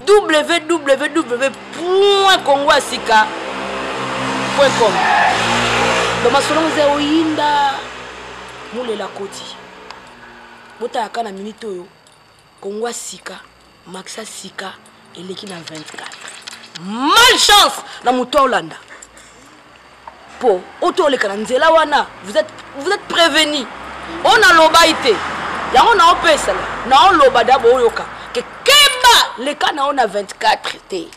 Www congo ya sika com. Donc masolo ngo eza oyinda mulela koti botalaka na minute oyo Congo ya sika maxa sika eleki na 24. Malchance na moto aolanda mpo oto oleka na nzela wana, vous êtes prévenu. Oyo nalobai te, yango naopesala naoloba da boyoka ke keba leka na yo na 24 te,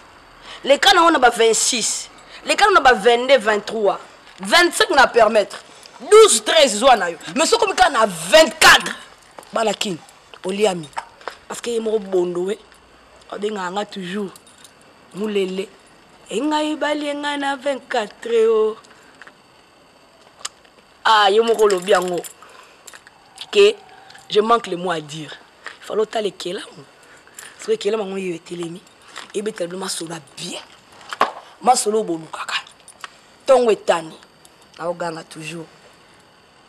leka na yo na ba 26, leka na yo na ba 22, 23, 25 na permettre 12, 13 zwa na yo, mais soki omi kaka na 24, bana kini oliami, parce que ye moko bondo we abengaka nga toujours mulele engai balie ngai na 24 o. Ah, ye moko olobi yango ke je manque le mot à dire. Il fallait otala ekelamu, soki ekelamu yango yeyo etelemi, ebetela bino masolo ya bien, masolo oyo bolukaka ntongo etani. Naoganga toujours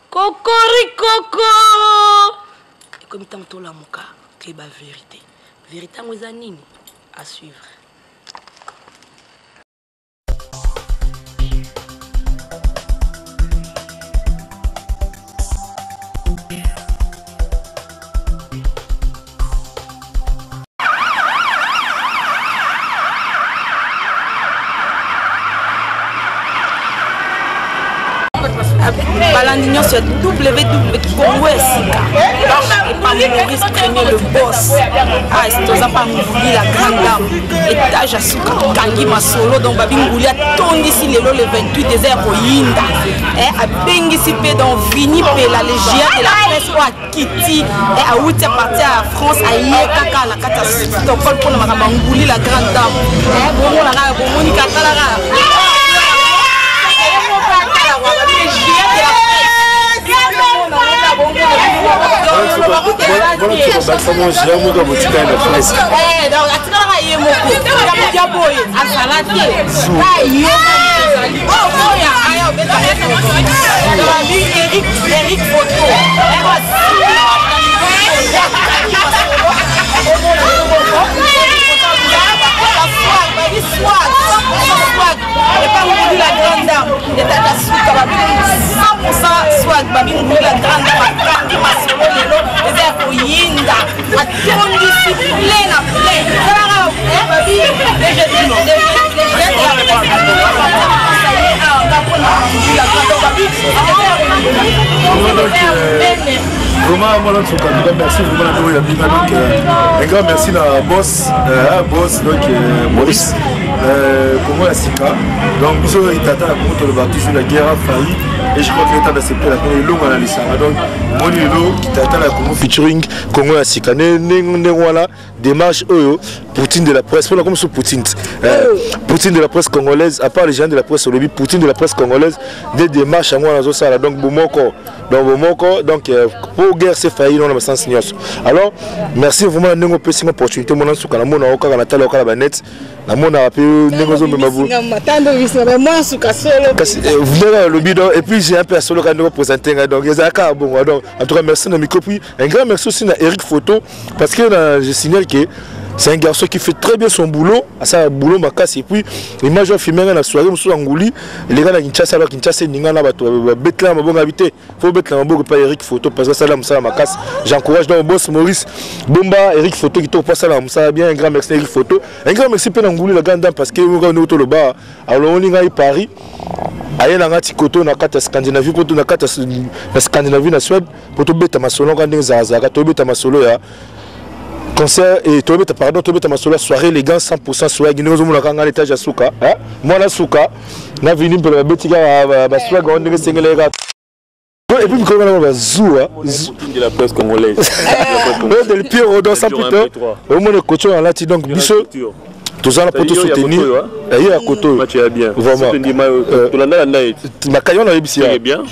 kokori koko, ekomi ntango tolamuka, toyeba vérité. Vérité yango eza nini? À suivre. Balandi nyonso ya WW Congo ya sika, epa Maurice Premier, le boss. Ah, toza pa Nguli la grande dame, étage ya suka, tokangi masolo. Donc babi Nguli atondisi lelo le 28, eza ya koyinda. Abengisi mpe donc Vini Pela, le géant de la presse, oyo akiti, awuti à partir ya France, aye kaka na kati ya Stockholm mpona makambo ya Nguli la grande dame. Bomona kaka, bomoni katalaka. Atikalaka ye moko ya boye, azala te oya aya Eric, Eric Photo. Swag epa Nguli la grande dame, etata suka, babi 100% swag. Babi Nguli la grande dame akangi masolo lelo, eza ya koyinda, atondisi plein na plein. Talaka babi Donc vraiment mwana nsuka, en tout cas merci vraiment na ndenge oyambi nga. Donc un grand merci na boss, donc Maurice, Congo ya sika. Donc biso tata ya Congo toloba toujours la guerre a failli et je crois que l'état d'accepter la elonga na lisanga. Donc moni lelo tata ya Congo featuring Congo ya sika, ndenge wana démarche oyo Poutine de la presse mpona comme so Poutine, Poutine de la presse congolaise, à part les gens de la presse, olobi Poutine de la presse congolaise nde démarche yango wana azosala. Donc bomoko, donc bomoko, donc po guerre c'est failli non na basens nyonso. Alors merci vraiment na ndenge opesi nga opportunité. Mona nsuka, namona o kaka natala okala banet, namonaka mpe ndenge ozomema kasi ndenge alobi. Donc et puis j'ai un peu asolo kaka ndenge oprésente ngai, donc ezalaka kaka bongo. Donc en tout cas merci na micro, puis un grand merci aussi na Eric Photo, parce que je signale que c'est un garçon qui fait très bien son boulot, ça boulot makasi. Et puis image oyo filmé nga na soirée mosusu ya Nguli eleka na Kinshasa. Alors Kinshasa eninga na bato babetela mabongo abi te, faut betela maboko pa Eric Photo, parce que asala mosala makasi. J'encourage donc boss Maurice Bomba, Eric Photo kitoko mpo asala mosala bien. Un grand merci na Eric Photo, un grand merci mpe na Nguli la grande dame, parce que ndenge toloba alongoli ngai Paris, aye na nga ti koto na kati ya Scandinavie, mpo na kati ya Scandinavie na Suède, mpo tobeta masolo kaka ndenge ezalazalaka. Tobeta masolo ya concert et tobeta, pardon, tobeta masolo ya soirée élégance 100% swag. Ndenge ozomonaka ngai na étage ya suka, mwana suka na Vini Mpela, babeti kaka baswag yango ndenge esengelaki kaka. Et puis mikolo wana bazuwa de la presse congolaise. Del Piero, donc sans plus tard omona ekoti oyo alati. Donc biso toza na po tosoutenir ye ya koto oyo. Match ya bien. Vraiment. Tolanda ye. Makai wana oyebisi ya bien.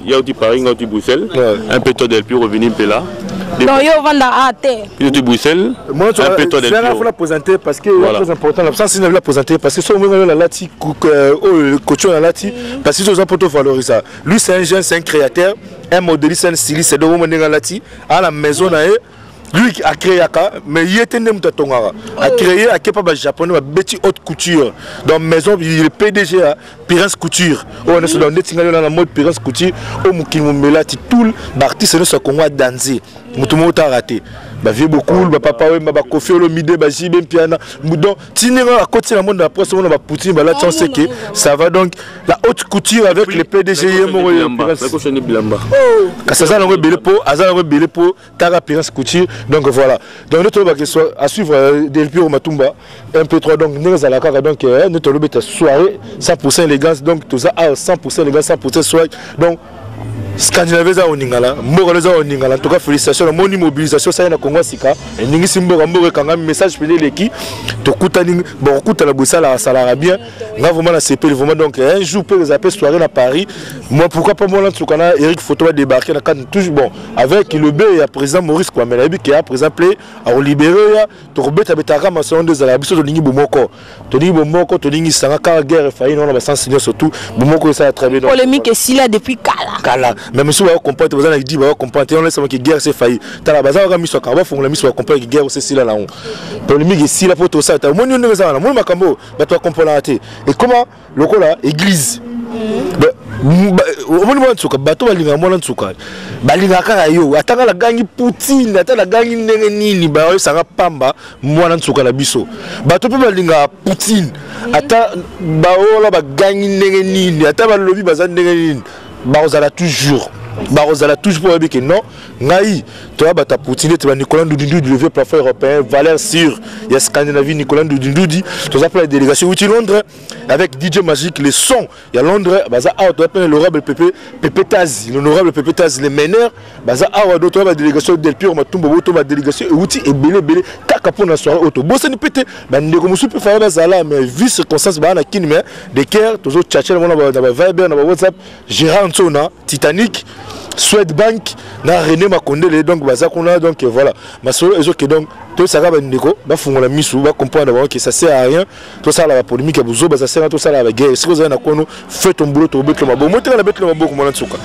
Ya oti Paris, nga oti Bruxelles. Un peu toi Del Piero venu Mpela. Non, yo ovanda a te. Yo oti Bruxelles. Moi, un peu toi Del Piero. Faut la présenter parce que c'est très important. L'absence la présenter parce que so omenga la lati oyo kocho na lati, parce que toza po tovaloriser. Lui, c'est un jeune, c'est un créateur, un modéliste, un styliste. Donc omona ndenge alati à la maison na ye. Lui acréaka, mais ye te nde moto atongaka. Acréé, akepa bajaponais, babeti haute couture. Donc maison, le PDG ya Pirance Couture oyo nyonso. Donc ndeti ngai na mode Pirance Couture oyo, mokili momela ti tout baartiste nyonso ya Congo adanze, moto moko tara te, bavieux Bokul, bapapa Wemba, baKoffi Olomide, baJB Mpiana. Donc ti ndenge akoti na monde ya presse, omona bapoutine balati, on sait que ça va. Donc la haute couture avec le PDG ye moko ye. Kasi aza nango ebele, mpo aza nango ebele, mpo tara Pirance Couture. Donc voilà, donc nde tolobaka à suivre Del Piro Matumba MP3. Donc ndenge ezalaka kaka, donc nde tolobeta soirée 100 élégance. Donc toza awa 100 élégance, 100 swag. Donc Scandinavie eza koningana, mboka eza koningana. En tout cas, félicitation. Namoni mobilisation osali na Kongo ya sika, eningisi mboka, mboka ekangami, message pene eleki. Tokutani, bon, kokutana boye esalaka, salaka bien. Nga vraiment nasepeli vraiment. Donc un jour mpe ezala mpe soirée na Paris, moi pourquoi pas, mwana nsuka na Eric Photo badébarquer na kati, toujours bon avec le ya président Maurice Kwame. Nayebi ke ya président play akolibérer ya tokobetabetaka masolo nde ezalaka. Biso tolingi bomoko, tolingi bomoko, tolingi sanga kaka guerre efai na basansi nyonso, tout bomoko esala très bien. Polémique esila depuis kala. Kala, mais mosusu bakocomprendre te, baza na di bakocomprendre te. Wana esamaki guerre se failli. Tala, baza kaka miso akanga, bafongola miso, bacomprendre ke guerre ose esila nango, polémique esila mpo tosala ta. Omoni ndenge eza wana, moni makambo bato bakomprenaka te, ekoma lokola église. Omoni mwana nsuka, bato balingaka mwana nsuka, balingaka kaka yo. Ata nga nagangi Poutine, ata nagangi ndenge nini, bayosanga pamba mwana nsuka na biso. Bato mpe balingaka Poutine, ata baola bagangi ndenge nini, ata balobi baza ndenge nini, bakozala toujours, bakozala toujours, mpo bayebi ke non, ngai toya bato ya Poutine. Ete baNicolas Ndudindudi, le vieux plafond européen, valeur sûre ya Scandinavie, Nicolas Ndudindudi. Toza mpe la délégation euti Londres avec DJ Magique, le son ya Londres, baza awa. Toza mpe l'honorable Pepe, Pepe Tazi, l'honorable Pepe Tazi, le meneur, baza awa. Do toza badélégation Del Pire Matumbo bo, to badélégation euti ebele ebele kaka mpona soirée oyo. Tobosani mpe te bandeko mosusu mpe faya bazala, mais vu circonstance baa na Kini, mais de cœur tozotchatche na mona na baViber, na baWhatsApp. Gérard Nsona Titanic, Swed Bank na René Makondele, donc baza kuna. Donc voilà, masolo ezoke. Donc tosaka bandeko bafungola misu, bacomprendre bango ke ça sert à rien tosala bapolémique ya bozoba, ça sert à tosala baguerre. Soki ozali na kono, fait ton boulot, tobetela maboko. Moteka na betela maboko mwana nsuka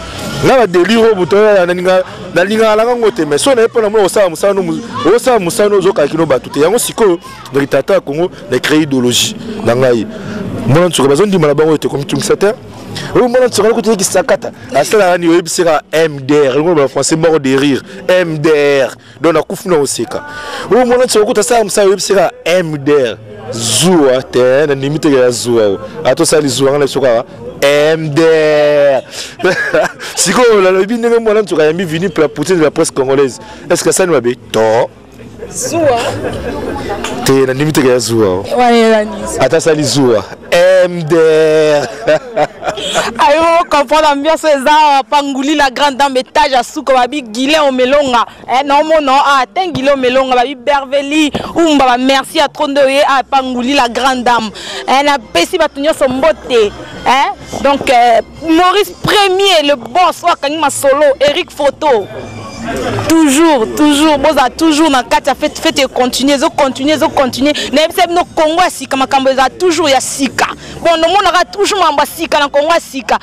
nga badélire oyo moto nalingaka nanga ngo te. Mais so naye mpo na mona osala mosala, osala mosala, ozokaki no bato te. Yango sikoyo, donc tata ya Congo na créé idéologie na ngai, mwana nsuka bazondima na bango ete komitungisa te. Oyo mwana nsuka nakuti ekisakata asalaka nini, oyebisaka MDR, yango ba français, mort de rire, MDR. Donc nakufi na koseka. Oyo mwana nsuka kuta asala mosala, oyebisaka MDR, zuwa te, nandimi teke ya zuwa o atosali zuwa nga na biso kaka MDR. Sikoyo nalobi ndenge mwana nsuka ayambi Vini la Poutine de la presse congolaise, est ce que asali mabe to Zuwa te? Nandimi teke ya zuwa o ata asali zuwa, MDR. Ayo comprendre ambiance eza panguli, la grande dame, étage ya suka, babi Guilin Omelonga, naomona a te Guilin Omelonga, babi Berveli Umba, bamerci ya trop nde oye a panguli, la grande dame. Napesi bato nyonso mbote. Donc Maurice Premier, le boss oyo akangi masolo, Eric Photo, toujours, toujours bozala toujours na kati ya fête. Fête econtinue, ezocontinue, ezocontinue. Nayebisa bino, Kongo ya sika, makambo ezala toujours ya sika. Bon, nomonaka toujours makambo ya sika na Kongo ya sika.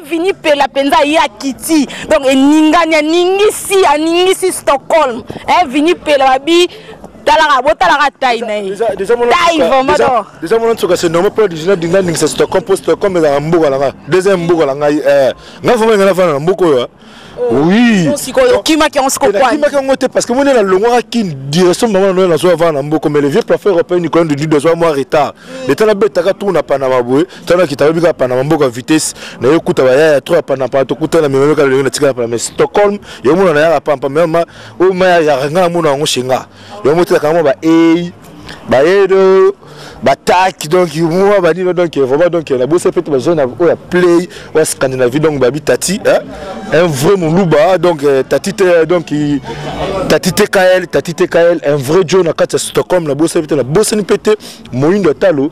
Vini Pela mpenza ye akiti, donc eningani, aningisi, aningisi Stockholm. Vini Pela, babi talaka, botalaka taille na ye, taille vraiment donc. Déjà mona nsuka, c'est normal mpo déjà dinga ningisa Stockholm, mpo Stockholm ezalaka mboka na nga, deuxième mboka na ngai. Nga vraiment nga nafanda na mboka oyo, oui. Sikoyo okimaki yango sikoyo? Nakimaki yango te, parce que moni nalongwaka Kine direction mama na nazo avanda na mboka. Mais le vieux plafond européen Nicolas Ndudu azwa mwa retard. Leta nabetaka tour na Panama boye, tala nakita, bayebi kaka Panama mboka vitesse naye kuta bayaya trop ya Panama, tokuta na mememe kaka lolenge natikala Panama. Mais Stockholm yomona nayaka pampa mema oyo ma yaka nga namona yango shenga yango motelaka mwa ba ei bayedo bataki, donc mwa banino. Donc vraiment, donc nabosi mpe te bajeune oyo ya play oyo ya Scandinavie. Donc babi Tati, un vrai moluba, donc Tati te, donc Tati TKL, Tati TKL, un vrai joe na kati ya Stockholm. Nabosi mpe te, nabosani mpe te moyindo ya talo,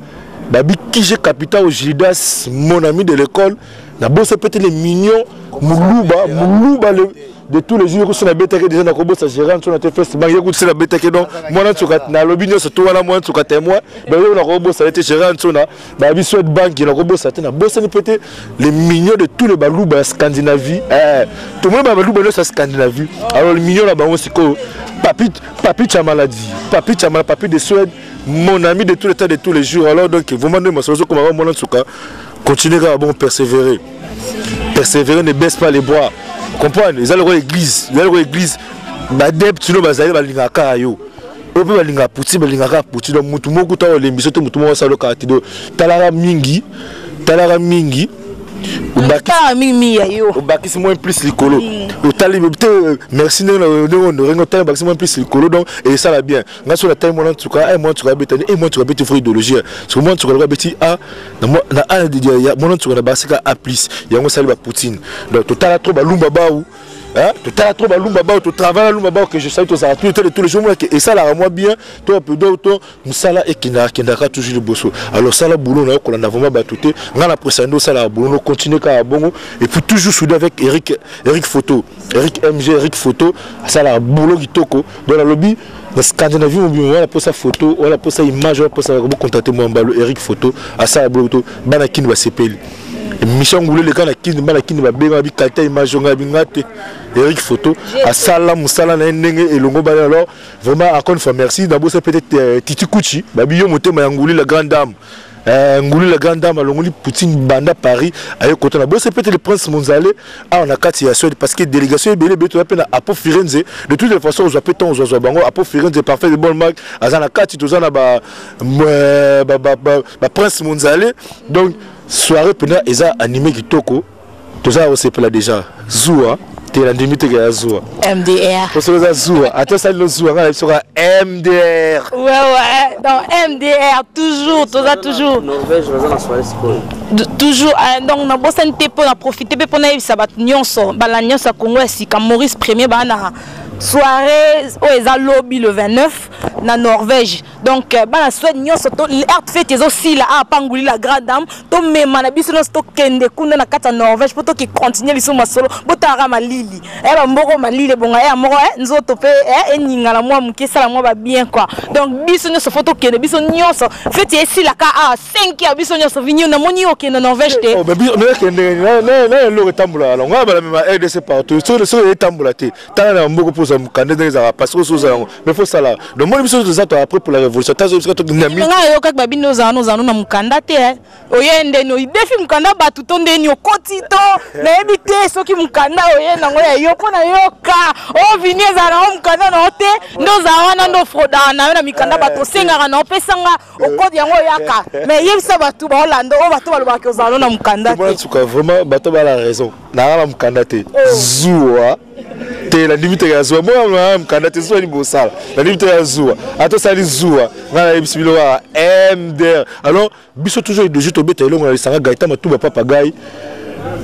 babi Kige Capital, Gildas, mon ami de l'école. Nabosa peut-être les mignons muluba muluba le de tous les jours kusa nabetaki déjà nakobosa gérant nso na te first bank ye kutu se nabetaki donc mwana nsuka nalobi nyonso to wana mwana nsuka témoin bayo nakobosa ye te gérant nso na babi swed bank nakobosa te nabosani mpe te les mignons de tous les baluba ya scandinavie eh, tomoni ba baluba nyonso ya scandinavie alors les mignons na bango sikoyo papi papi chamaladi papi chamala papi de suède mon ami de tous les temps de tous les jours. Alors donc vraiment nde masolo ozokoma mwana nsuka continue kaka bon, persévérer, persévérer, ne baisse pas les bras, comprendre. Eza lokola église, eza lokola église, baadepte no bazali balingaka kaka yo, oyo mpe balingaka Poutine, balingaka Poutine. Donc motu moko ta olembi te, motu moko asala kaka te. Donc talaka mingi, talaka mingi. Obakisi moins plus likolo, otali te. Merci ndenge ndenge otali, obakisi moins plus likolo. Donc esala bien. Nga so natali mwana nsuka, mwana nsuka abetani, mwana nsuka abeti vrai idéologie. Soki mwana nsuka lokola abeti a na a ya mwana nsuka na basika a plus, yango osali bapoutine. Donc totala trop balumba bau, totala trop balumba bao, totravaille balumba bao que je salue. Tozala tous les tous les jours, monake esalaka mwa bien. To to mosala ekendaka kendaka toujours liboso. Alors sala boulot na yo, kolanda vraiment bato te. Nga na presa nde osalaka boulot no, continue kaka bongo. Et puis toujours soudé avec Eric, Eric Photo, Eric MG, Eric Photo asalaka boulot kitoko. Donc nalobi na Scandinavie mobima, wana mposa photo, wana mposa image, wana mposa bocontacte Mwambalo Eric Photo, asala boulot to bana kini basepeli. Émission ngulu eleka na kini, bana kini babenga bi qualité image ngai binga te. Eric Photo asala mosala na ye ndenge elongo bana. Alors vraiment, encore une fois merci. Nabosa peut-être Titi Kuchi, babi yo motema ya Nguli la grande dame, Nguli la grande dame alongoli Poutine banda Paris aye kota. Na bosa peut-être le prince Monzale awa na kati ya Suède, parce que délégation ebele ebele toza mpe na Apo Firenze. De toutes les façons, ozwa mpe ntango ozwazwa bango. Apo Firenze, parfait de bonne marque, aza na kati. Toza na ba prince Monzale. Donc soirée mpena eza animé kitoko, toza kosepela déjà. Zuwa te, nandimi teke ya zuwa. MDR. Poso eza zuwa, ata osali no zuwa, ngai na biso ka MDR. Ouais, donc MDR toujours, toza toujours. Norvège baza na soirée sikoyo. Toujours donc nabosani te mpo na profite mpe mpo nayebisa bato nyonso, balandi nyonso ya Kongo ya Sika, Maurice Premier baa na soirée oyo eza lobi le 29 na Norvège. Donc bana Suède nyonso, to art fête ezosila awa panguli la grande dame, tomema na biso nyonso, tokende kuna na kati ya Norvège mpo toki continue biso masolo. Botalaka malili bamboko, malili ebonga ya moko, nzoto mpe eningana mwa moke, esala mwa babien quoi. Donc biso nyonso fo tokende, biso nyonso, fête esilaka awa 5 ya biso nyonso. Vinio, namoni yo okende Norvège te. Nakende na eloko etambolaka nango ngai, balamema RDC partout. Soki etambola te, tala na mboka mpoza mokanda ndenge ezalaka, parce que ozala yango, mais faut sala. Donc moni biso toza to après pour la révolution, tazo biso to ngai ayokaki babino ozala no ozala no na mokanda te, oye ndeni odefi mokanda bato to ndeni okoti to nayebi te. Soki mokanda oye nango ya yo mpo nayoka o vini ezala nango mokanda na yo te, nde ozala wana nde ofrodaka na yo na mikanda bato osengaka na opesanga okoti yango oyaka. Mais yebisa bato baolanda oyo, bato balobaka ozala no na mokanda te. Suka vraiment bato bala raison, nanga na mokanda te, zuwa te, nandimi te ya zuwa. Mona mokanda te, zuwa nini bosala? Nandimi te ya zuwa, ata osali zuwa, ngai nayebisi bino kaka MDR. Alors biso toujours idéologie, tobeta elongo na lisanga. Gaita Matuba, papa gai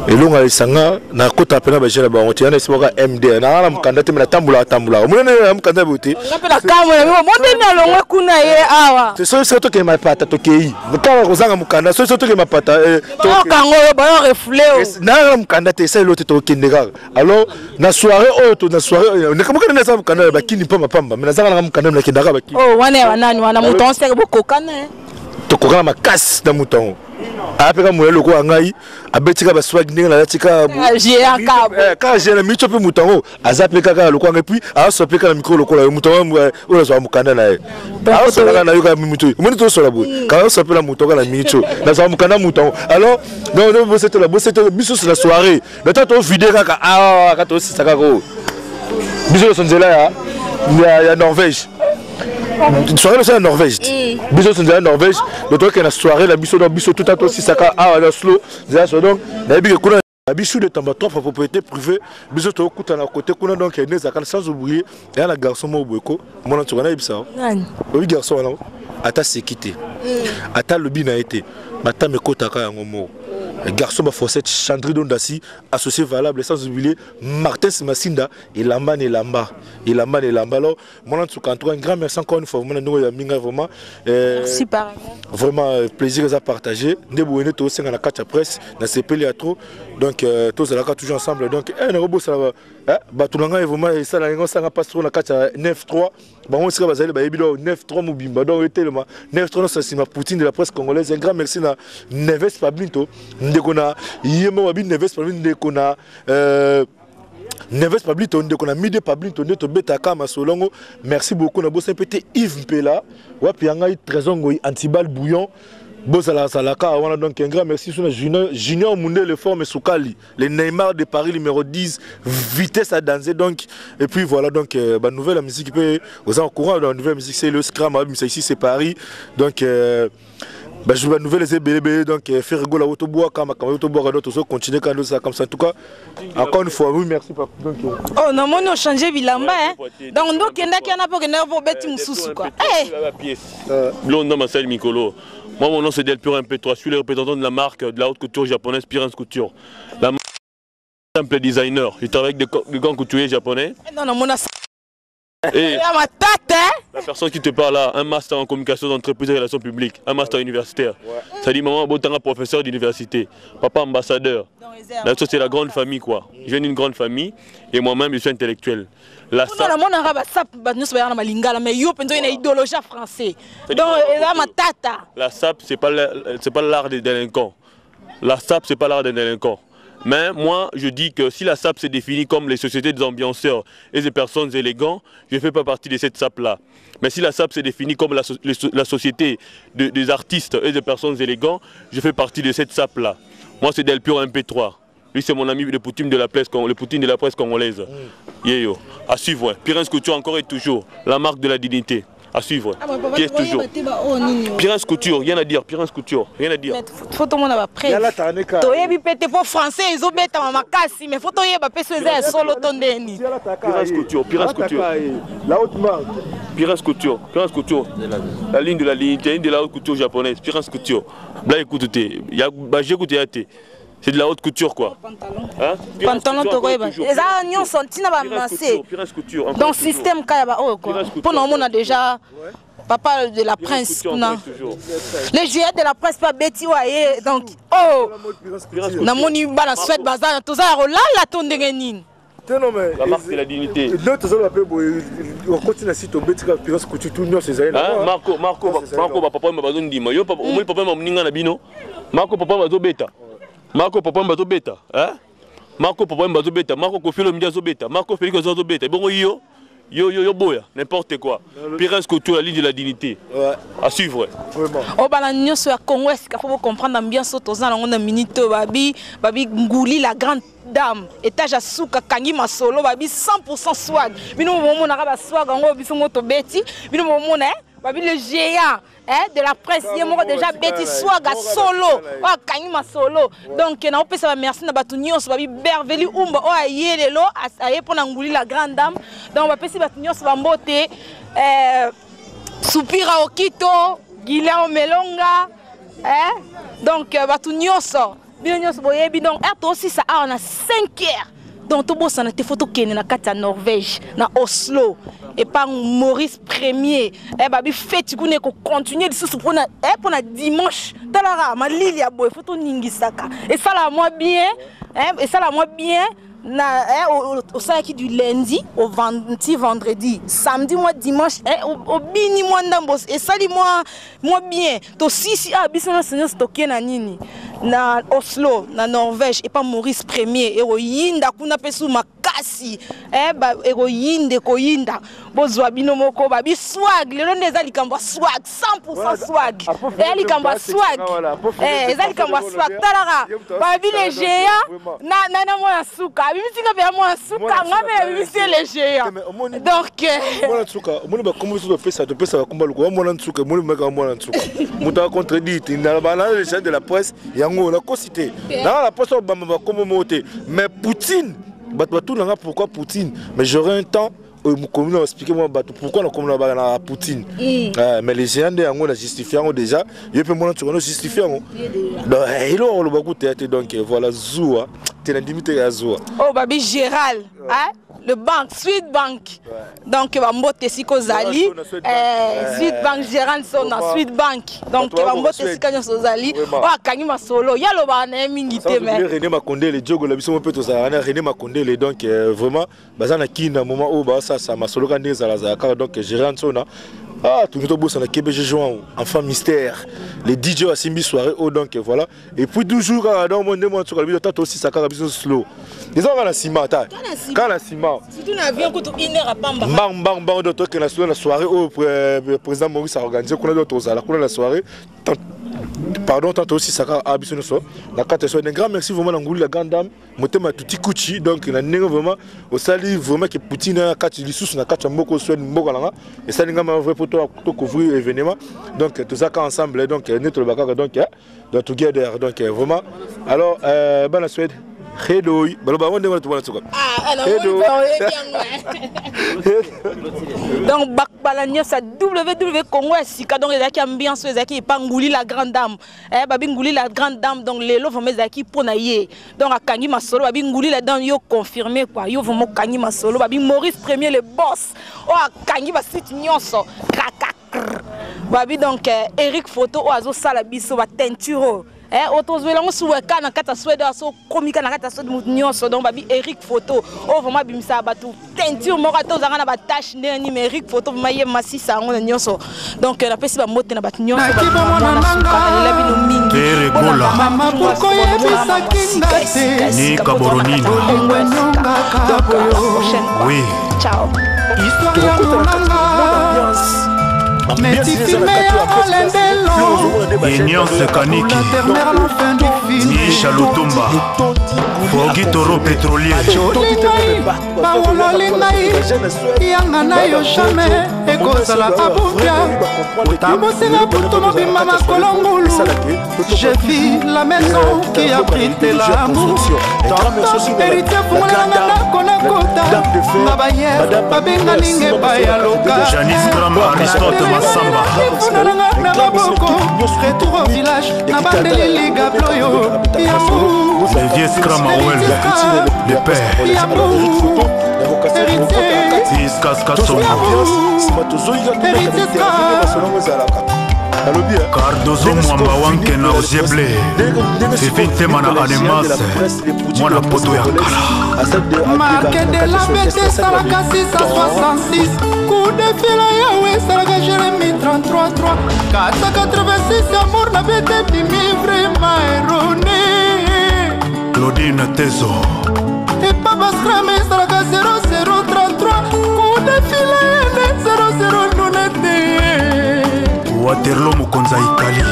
elongo na lisanga, nakota mpena baje na bango te. Yana esimaka MDR, nanga na mokanda te, me natambolaka tambolaka, omonene na mokanda boye te. Nga mpe na kamwe na bino, mondeni alongwe kuna ye awa. Soki soki tokende mapata, tokei kaka kozanga mokanda. Soki soki tokende mapata, bayokango oyo bayo refule oyo. Nanga na mokanda te, esali te, tokende kaka. Alors na soirée oyo to na soirée mokanda naza mokanda bakini pamba pamba, me nazanga nanga mokanda, nakendaka bakini. Oh, wana ya banani wana? Moto anseke bokokana? Tokokana makasi na moto yango, ayapeka moya lokola ngai, abetika baswag ndenge nalati kaka kaka na micho mpe. Moto yango aza mpe kaka lokola ngai, puis azosola mpe kaka na micro lokola yo. Moto yango oyo azwaka mokanda na ye, azosola kaka na yo kaka moto omoni tozosola boye kaka, azosola mpe na moto kaka na micho, nazwaka mokanda moto yango. Alors donc bosetela, bosetela biso na soirée na ta tovide kaka awa, kaka tosisa kaka oyo biso nyonso nzela ya Norvège. Soirée nyonso ya Norvège ti biso nyonso nzela ya Norvège. Donc tokende na soirée na biso, donc biso tuta tosisaka awa na Oslo nzela so. Donc nayebi ke kuna biso de tamba trois propriété privée, biso tokutana côté kuna. Donc nde ezalaka sans oublier eya na garçon moko boye ko mona nsuka, nayebisa oyebi garçon wana, ata seki te, ata alobi na ye te, matama ekotaka yango moko. Garçon Bafossette, Chandri Dondassi, associé valable, sans oublier Martin Massinda et Lamba Nelamba. Et Lamba Nelamba. Alors, mon en tout cas, un grand merci encore une fois. Vraiment, vraiment. Merci pareil. Vraiment, plaisir à partager. Nous sommes dans la carte presse, dans ces pays trop. Donc, tous sommes toujours ensemble. Donc, un robot, ça va. Batulanga, vraiment, ça, ça passe trop dans la carte 9-3. Bango sika bazali bayebi do 9-3 mobimba donc etelema 9-3 nyonso nsima Poutine de la presse congolaise. Un grand merci na Neves Pablinto ndeko na ye moko babi Neves Pablinto ndeko na Neves Pablinto ndeko na Mide Pablinto nde tobetaka masolongo. Merci beaucoup na bosa mpe te Yves Mpela wapi ya ngai Trésor Ngoyi Antibal Bouillon bozala zalaka wana. Donc un grand merci sur Junior, Junior Mundele forme Soukali, le Neymar de Paris numéro 10, vitesse à danser. Donc et puis voilà, donc bah, nouvelle musique peut aux en courant dans la nouvelle musique, c'est le Scram, mais ici c'est Paris. Donc bah, je vais nouvelle c'est bébé, donc faire rigoler auto bois comme comme auto bois d'autres autres continuer quand ça comme ça. En tout cas encore une fois oui merci papa. Donc oh non mon on changer bilamba hein. Donc donc kenda kenda pour kenda pour beti mususu quoi. Eh Blonde Marcel Mikolo. Moi, mon nom c'est Delpure MP3, je suis le représentant de la marque de la haute couture japonaise Pirens Couture. La marque simple designer. Je travaille avec des grands couturiers japonais. Non, non, mon Et ma tête, hein? La personne qui te parle là, un master en communication d'entreprise et relations publiques, un master universitaire. Ouais. Ça dit maman, bon, professeur d'université, papa ambassadeur. Là, ça c'est la grande famille quoi. Je viens d'une grande famille et moi-même je suis intellectuel. La sape. Mon arabe sape, nous sommes lingala, mais yo penso une idéologie français. Donc là ma tata. La sape c'est pas l'art des délinquants. La sape c'est pas l'art des délinquants. Mais moi, je dis que si la SAP s'est définie comme les sociétés des ambianceurs et des personnes élégantes, je ne fais pas partie de cette SAP-là. Mais si la SAP s'est définie comme la société des artistes et des personnes élégantes, je fais partie de cette SAP-là. Moi, c'est Delpure MP3. Lui, c'est mon ami le Poutine de la presse, le Poutine de la presse congolaise. Yeyo. À suivre. Pirens Couture encore et toujours. La marque de la dignité. À suivre. Pièce toujours. Pirens Couture, rien à dire. Pirens Couture, rien à dire. Faut tout le monde avoir prêt. Toyebi pété pour français, ils ont bête à ma casse, mais faut toyeba peso eza solo tondeni. Pirens Couture, Pirens Couture. La haute marque. Pirens Couture, Pirens Couture. La ligne de la ligne de la haute couture japonaise. Pirens Couture. Là écoute, il y a bah j'écoute c'est de la haute couture quoi. Pantalon. Hein? Pantalon tokoyeba. Eza nyonso ntina ba massé. Dans système kaya ba oyo quoi. Pour nous on a déjà papa de la presse kuna. Les juillet de la presse pas beti waye donc oh na moni ba na Suède bazana toza rolala to ndenge nini. Non, mais la marque c'est la dignité. L'autre, ça va on continue à citer Pirens Couture, tout c'est Marco, Marco, Marco, papa m'a besoin de dire. Yo, papa, papa m'a ninga na bino. Marco, papa m'a beta. Marco papa mbazo beta, hein? Marco papa mbazo beta, Marco Kofilo mbazo beta, Marco Félix mbazo beta. Bon yo yo yo yo boya, n'importe quoi. Pirens Couture, la ligne de la dignité. Ouais. À suivre. Vraiment. Oh bala nyonso ya Congo, est-ce qu'il faut comprendre l'ambiance toza na ngona minute babi, babi Ngouli la grande dame, étage à souka kangi masolo babi 100% swag. Bino momona ka ba swag ngo biso moto beti, bino momona hein? Babi le géant hein, de la presse, il y a déjà bêti swag solo, wa kangi ma solo. Donc na opesa ba merci na batu nyonso babi Berveli Umba o aye lelo aye pona Ngouli la grande dame. Donc ba pesi batu nyonso ba mbote Soupira Okito, Guilain Melonga hein. Donc batu nyonso, bino nyonso boyebi donc R aussi ça on a 5 heures. Donc tout bossa na te photo kene na kati ya Norvège, na Oslo et par Maurice Premier. Eh babi fête ku ne ko continuer lisusu pona eh pona dimanche. Talara ma Lilia boy photo ningisaka. Et ça la moi bien, hein, et ça la moi bien na eh au ça qui du lundi au vendredi, samedi moi dimanche eh au bini moi ndambo et ça li moi moi bien. To si si ah biso na seigneur stocké na nini na Oslo na Norvège et pas Maurice Premier et oyinda kuna pesu makasi eh ba oyinde koyinda bozwa bino moko ba bi swag lelo ndeza likambo swag 100% swag et likambo swag eh eza likambo swag talara ba bi le géant na na na mwana suka bibisinga pe mwana suka ngabe bibisi le géant donc mwana suka mwana ba kombo so pesa to pesa ba kombo loko mwana suka mwana maka mwana suka muta contredit na ba na le chef de la presse yango la cosité na la poste ba ba kombo moté mais Poutine bato batunanga pourquoi Poutine mais j'aurai un temps. Oyo mokomi na expliquer moi bato pourquoi nakomi na baka na Poutine. Mais les géants nde yango na justifie yango déjà. Ye mpe mona nsuka no justifie yango. Donc eloko koloba kuta te. Donc voilà, zuwa te, nandimi te ya zuwa. Oyo babi Gérald, hein? Le banque Sweet Bank, donc bambote esika ozali, Sweet Bank, Gérald Sona, Sweet Bank. Donc bambote esika nyonso ozali. Oyo akangi masolo, ye alobaka na ye mingi te, mais René Makondele, jogo la biso mpe tozalaka na René Makondele. Donc vraiment baza na kini na moment oyo baosasa masolo ka ndenge ezalazala kaka. Donc Gérald Sona, ah, tolingi tobosana KBG Joan, enfant mystère, les DJ asimbi soirée oyo. Donc voilà, et puis toujours kaka, donc mo nde mwa nsuka biso ta tosisa kaka biso slow, eza kaka na nsima, ta kaka na nsima. Surtout na avion kutu, une heure apamba. Mbang mbang mbang. Donc tokende na slow na soirée oyo président Maurice aorganiser kuna. Donc tozala kuna na soirée, pardon, tant tosisa kaka a biso nyonso na kati ya soirée. Un grand merci vraiment na Ngulu la grande dame, motema ya tuti kuchi. Donc na ndenge vraiment osali vraiment ke Poutine na kati lisusu na kati ya mboka Swede, mboka nanga, esali nga ma vrai po tocouvrir événement. Donc tozaka ensemble, donc nde toloba kaka, donc together. Donc vraiment, alors bana Swede, hedoi, baloba yango ndenge wana, tobana suka. Hedo. Donc bala nyonso ya ww Congo ya Sika, donc ezalaki ambiance oyo ezalaki epa Nguli la grande dame, babi Nguli la grande dame. Donc lelo vraiment ezalaki mpo na ye. Donc akangi masolo, babi Nguli la dame, yo confirmé quoi, yo vraiment okangi masolo. Babi Maurice Premier, le boss, oyo akangi basite nyonso kaka. Babi donc Eric Photo, oyo azosala biso bateinture oyo, oyo tozwela yango suweka na kati ya Swede, aso komika na kati ya Swede, motu nyonso. Donc babi Eric Photo, oyo vraiment abimisaka bato teinture moko, ata ozalaka na batache ndenge nini, mais Eric Photo vraiment ye masisa yango na nyonso. Donc napesi bambote na bato nyonso, mwana suka, nalela bino mingi. Mama, pourquoi oyebisaki nga te? Ni Kaboronina. Bolingo enyongaka boyo. Oui. Ciao. Histoire ya monanga neti film ya Olendelo. Union Sekaniki. Misha Lutumba, Fogi Toro pétrolier. Bawololi ngai yanga na yo, jamais ekozala abubia. Otambosinga butu mobimba makolo ngulu. Je vis la maison qui abrite l'amour. Héritier, fungolelanga ndako nakota nga bayer babenganinga epai ya loka. Janice Graham, Aristote Massamba. Funananga na maboko, retour au village na bandeli ligablo oyo yambu. Le vieux Scram Awel, le père. Yambu, héritier. Tiskas Kassongo. Héritier. Cardozo Mwamba Wanke na Roger Blé. Fifi Ntema na Anemas. Mwana poto ya kala. Marke de la bete esalaka 666, coup de fil yawe esalaka Jérémie 33 3 486. Amour na bete bimi vraiment erroné. Claudine Tezo. Epa bascram esalaka 0033, coup de fil ene 00 nuna te. Waterlo mokonzi ya Italie.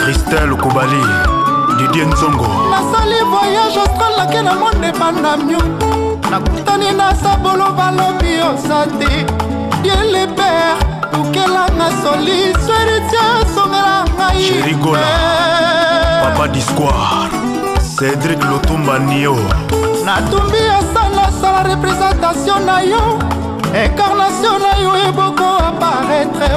Christelle Kobali. Didier Nzongo. Nasali voyage astral, nake na monde ebandamio, nakutani na sabolo, balobi oza te. Dieu le père, lukelanga solution, héritier asongela ngai. Chéri Gola. Papa Discoire. Cédric Lutumba Nio. Natumbi asala sala représentation na yo, incarnation na yo eboko apparaître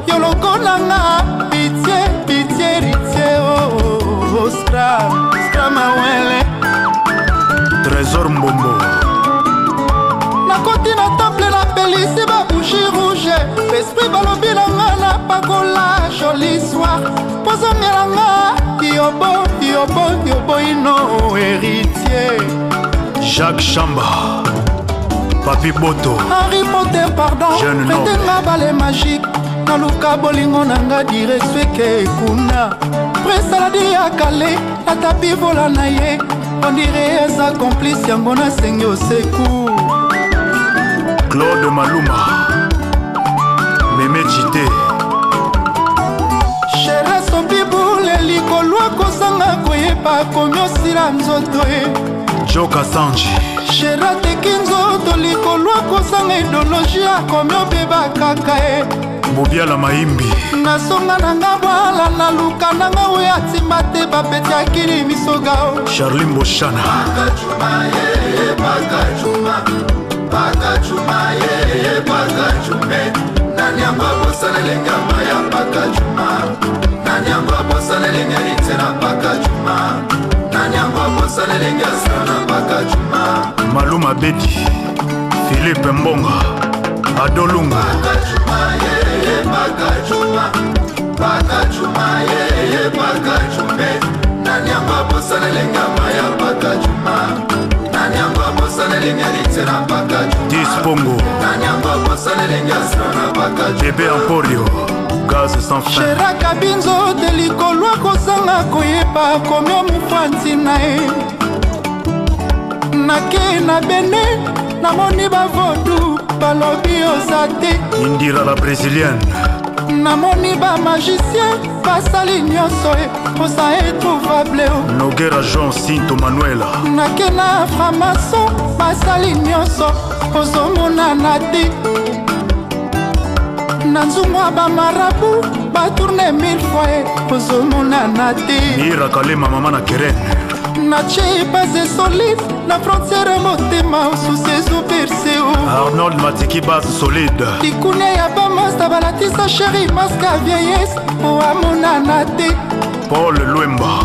yo lokola nga. Pitié, pitié, héritier, oh, scram scram awele. Trésor Mbombo. Nakoti na temple, napelisi babougie rouge, esprit balobi na nga napakola joli soir pozongela nga yobo yobo yobo ino héritier. Jacques Chamba. Papi Boto. Harry Potter, pardon. Jeune prête nga balle magique, naluka bolingo na nga direction eke kuna. Presaladi ya kale natapi vola na ye, on dirait eza complice, yango nasengi oseku. Claude Maluma. Meme Chité. Chere sopi bule likolo akozanga koyeba komi osila nzoto e. Joka Sanji. Chere ateki nzoto likolo akozanga idéologie, akomi obeba kaka e. Mobiala Maimbi. Nasonga na nga bwala, naluka na nga oyo atimba te, bapeti akili misoga o. Charlie Mboshana. Pakajuma ye Pakajume. Nani yango abosana elenge ya maya Pakajuma. Nani yango abosana elenge ya litse na Pakajuma. Nani yango abosana elenge ya sila na Pakajuma. Maluma Bedi, Philippe Mbonga, Adolunga. Pakajuma ye Pakajuma. Pakajuma ye Pakajume. Nani yango abosana elenge ya maya Pakajuma. Nani yango abosana elenge ya litse na Pakajuma. Dispongo. Nani yango abosana elenge ya sila na Pakajuma. Bébé Emporio, gaz sans fin. Sheraka binzo te likolo akozanga koyeba komio mofanzi na ye. Nake na bene namoni bavodu balobi oza te. Indira la brésilienne. Namoni bamagicien basali nyonso e oza etrouvable o. Noguera Jean Sinto Manuela. Nake na franc-maçon basali nyonso ozomonana te. Na nzungu ya bamarabu batourne mille fois e ozomonana te. Mira Kalema mama na Keren. Natie base solide na frontière motema osusi ezoperse o. Arnold Matiki base solide. Likunia ya bamasta balatisa sheri maske ya vieillesse po amonana te. Paul Lwemba.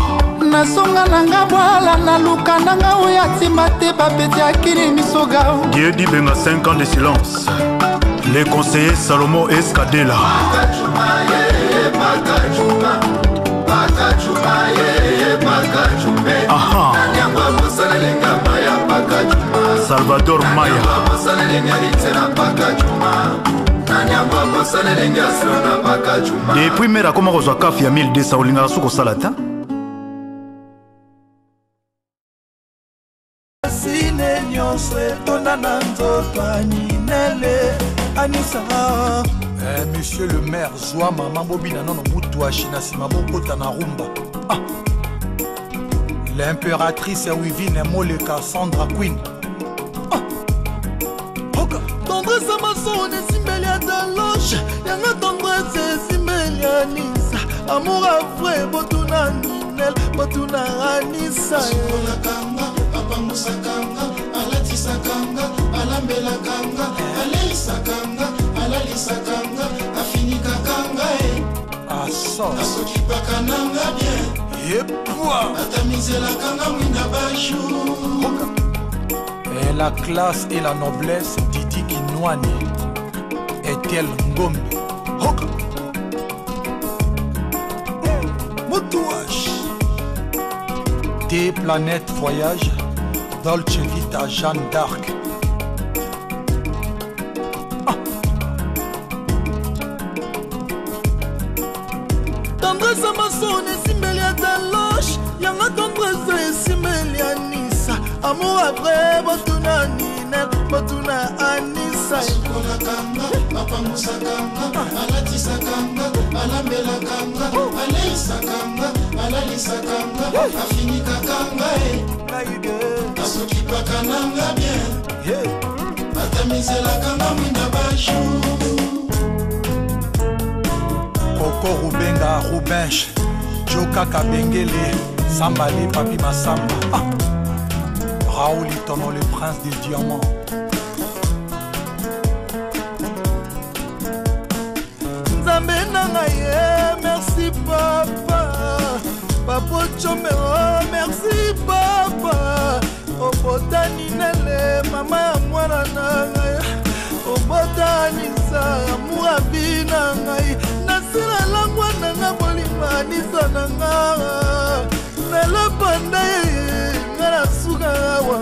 Nazonga na nga bwala naluka na nga oyo atimba te bapeti akini misoga o. Dieu dit benga 5 ans de silence. Les conseillers Salomon Escadela. Pakajuma ye Pakajuma. Pakajuma ye Pakajume. Aha. Nani yango abosana elenge ya maya Pakajuma. Salvador Maya. Nani yango abosana elenge ya litse na Pakajuma. Nani yango abosana elenge ya silo na Pakajuma. Depuis mère akoma kozwa kafe ya 1200 olingaka soki kosala te. Sine nyonso etonda na nzoto aninele anisa. Eh, monsieur le maire zwa mama bobina nano mutu ashi na nsima bokota na rumba. Ah. L'impératrice Wivine Moleka Sandra Queen. Ah. Oka. Tendresse Amazon esimbeli ya daloche yanga tendresse esimbeli ya nisa amour avre botuna ninel botuna anisa. Asukolakanga apangusakanga alatisakanga alambelakanga aleisakanga alalisakanga afinikakanga e asokipaka nanga bien Yepwa. Atamizelakanga mwinda bajou. Et la classe et la noblesse Didi Kinwani Etiel Ngombe. Hoka. Mutouache. T Planète Voyage Dolce Vita Jeanne d'Arc. Ah. Tendresse Amazon esimbeli ya daloche yanga tendresse esimbeli ya nisa amour après botuna ninel botuna anisa. Asukolakanga apangusakanga alatisakanga alambelakanga aleisakanga alalisakanga afinikakanga e asokipaka nanga bien atamizelakanga mwinda bajou. Koko Rubenga Rubenche Joka Kabengele Sambale Papi Masamba. Ah. Raoul Itono le prince des diamants. Nzambe na ngai ye merci papa papa Ochombe oh merci papa obotani nele mama ya mwana na ngai obotanisa amour abi na ngai nasila langwa na nga bolingo anisa na nga nalapa nde nga nasuka awa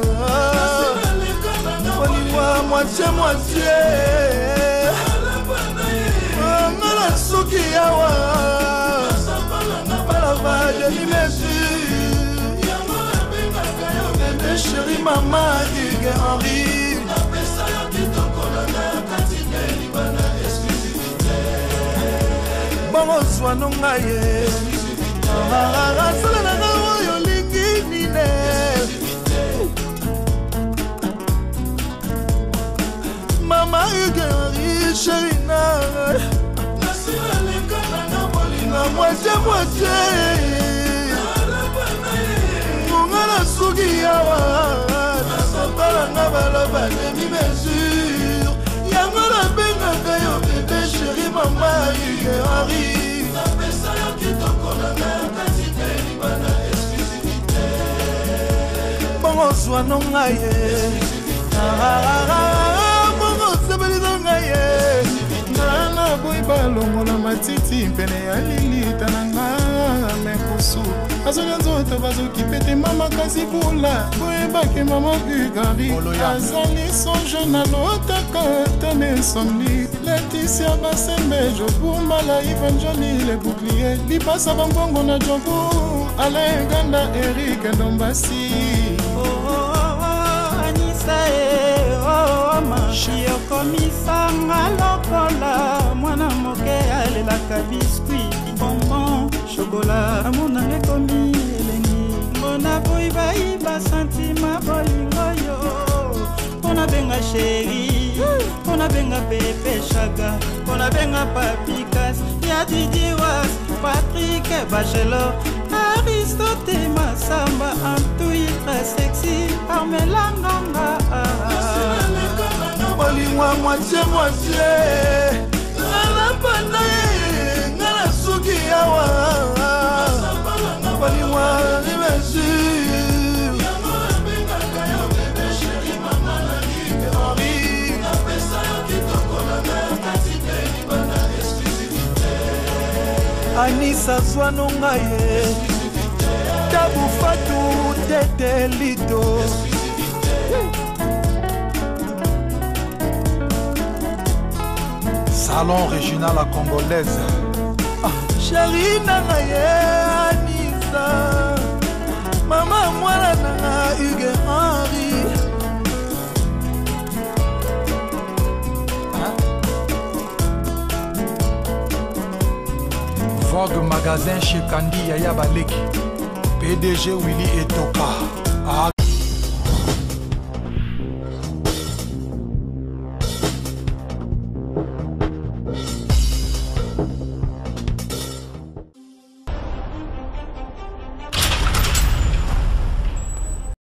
bolingo ya moitié moitié nga nasuki awa balava demi mesure bébé chéri mama Hugues Henri. Bongo zwa no ngai ye sala na nga oyo olingi nine mama Hugues Henri chéri na na moitié moitié ngonga nasuki awa nasotalanga baloba demi mesure. Yango nabengaka yo bebe sheri mama Hugue Henri. Napesa yo kitoko na ngai kati mpe libanda exclusivité. Bongo zwa no ngai ye. Bongo sepelisa ngai ye. Nga naboyi balongola matiti pene ya lilita na nga mekusu azolia nzoto bazokipe te mama kasi bula boyebaki mama bugari azali songe na lotaka ata na insomnie Laetitia Basembe Jobumbala Ivan Johnny le bouclier lipasa bambongo na Jobu Alain Ganda Eric Ndombasi oh, oh, oh, Anisa e oh, mashi okomisanga lokola mwana moke alelaka biscuit bonbon chocolat amonanga ekomi elengi mbona boyi bayiba santima bolingo yo mpo nabenga sheri mpo nabenga pepe shaka mpo nabenga papikas ya didiwas patrik bachelor aristote masamba antuitre sexy armelanganga bolingo ya moitie moitie nalapanda ye nga nasuki awa bolingo ya mesure Anisa zwano ngai ye Tabu Fatu Tete Lito Salon régional à congolaise ah, Chérie na ngai ye Anisa Mama mwana na nga Hugue Henri Vogue magasin chez Kandi Yaya Baleki PDG Willy Etoka.